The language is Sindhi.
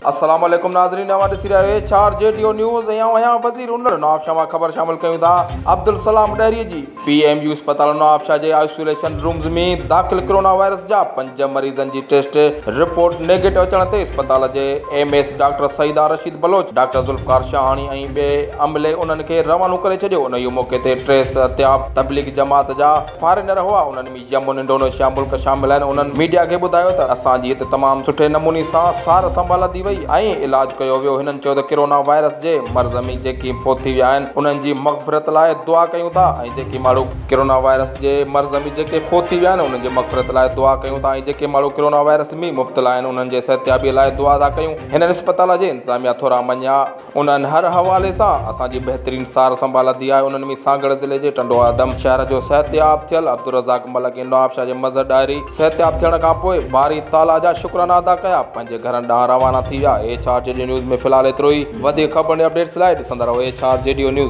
السلام عليڪم ناظرين اوهان ڏسي رهيا آهيو H R G D O news ۽ آئون آهيان وزير انڙ نوابشاهه مان خبر شامل ڪيون ٿا عبدالسلام ڏهري جي پي ايم يو اسپتال نوابشاهه جي آئسوليشن رومز ۾ داخل ڪرونا وائرس جا 5 مريضن جي ٽيسٽ رپورٽ نيگيٽو اچڻ تي اسپتال جي M S doctor Saeeda Rasheed Baloch doctor Zulfiqar Shahani ۽ ٻئي عملي انهن کي روانو ڪري ڇڏيو انهي موقعي تي ٽي صحتياب تبليغ جماعت جا فارينر هئا انهن ۾ يمن انڊونيشيا ملڪ شامل آهن انهن ميڊيا کي ٻڌايو ته اسان جي هتي تمام سٺي نموني سان سار سنڀال لڌي وئي ۽ علاج ڪيو ويو هنن چيو ته ڪرونا وائرس جي مرض ۾ جيڪي فوت ٿي ويا آهن انهن جي مغفرت لاء دعا ڪيون ٿا ۽ جيڪي ماڻهو ڪرونا وائرس جي مرض ۾ جيڪي فوت ٿي ويا آهن انهن جي مغفرت لاء دعا ڪيون ٿا ۽ جيڪي ماڻهو ڪرونا وائرس ۾ مبتلا آهن انهن جي صحتيابي لاء دعا ٿا ڪيون هنن اسپتال جي انتظاميا ٿورا مڃيا انهن هر حوالي سان اسان جي بهترين سار سنڀال لڌي آهي. انهن ۾ سانگهڙ ضلعي جي ٽنڊو آدم شهر جو صحتياب ٿيل عبدالرزاق ملڪ ۽ نوابشاهه جي مظهر ڏاهري صحتياب ٿيڻ کان پوء باري تعاليٰ جا شڪرانا ادا ڪيا پنهنجي گهرن ڏانهن روانا ٿي ويا. H R G D news ۾ في الحال ايترو ئي. وڌيڪ خبرن ۽ اپڊيٽس لاء ڏسندا رهو H R G D news.